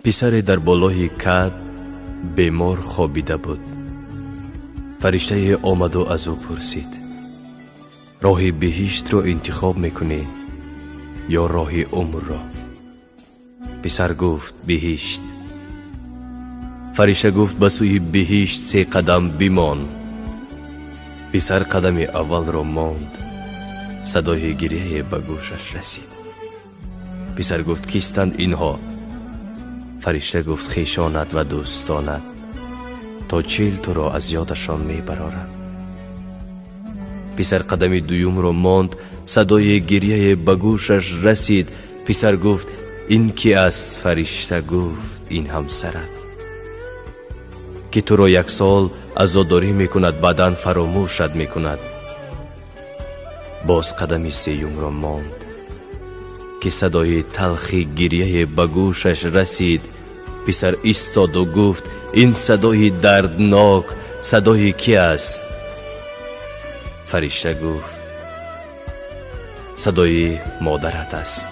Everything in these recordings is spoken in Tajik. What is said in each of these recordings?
Писаре дар болои кат бемор хобида буд. Фариштае омаду аз ӯ пурсид: роҳи биҳиштро интихоб мекунӣ ё роҳи умрро? Писар гуфт: биҳишт. Фаришта гуфт: ба сӯи биҳишт се қадам бимон. Писар қадами аввалро монд, садои гиряе ба гӯшаш расид. Писар гуфт: кистанд инҳо? Фаришта гуфт: хешонат ва дӯстонат то 40 туро аз ёдашон мебароранд. Писар қадами дуюмро монд, садои гиряе ба гӯшаш расид. Писар гуфт: ин ки аст? Фаришта гуфт: ин ҳамсарат, ки туро як сол азодорӣ мекунад, баъдан фаромӯшат мекунад. Боз қадами сеюмро монд, ки садои талхи гиряе ба гӯшаш расид. Писар истоду гуфт: ин садои дарднок садои ки аст? Фаришта гуфт: садои модарат аст,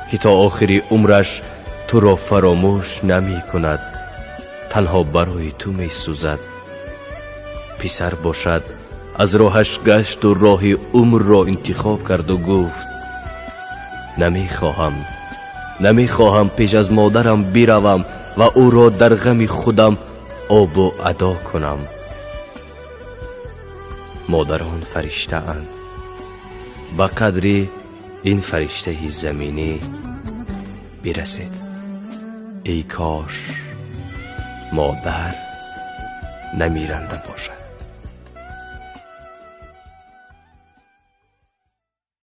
ки то охири умраш туро фаромӯш намекунад, танҳо барои ту месӯзад. Писар бошад аз роҳаш гашту роҳи умрро интихоб карду гуфт: намехоҳам, намехоҳам пеш аз модарам биравам ва ӯро дар ғами худам обу адо кунам. Модарон фариштаанд. Ба қадри ин фариштаи заминӣ бирасед. Эй кош модар намиранда бошад.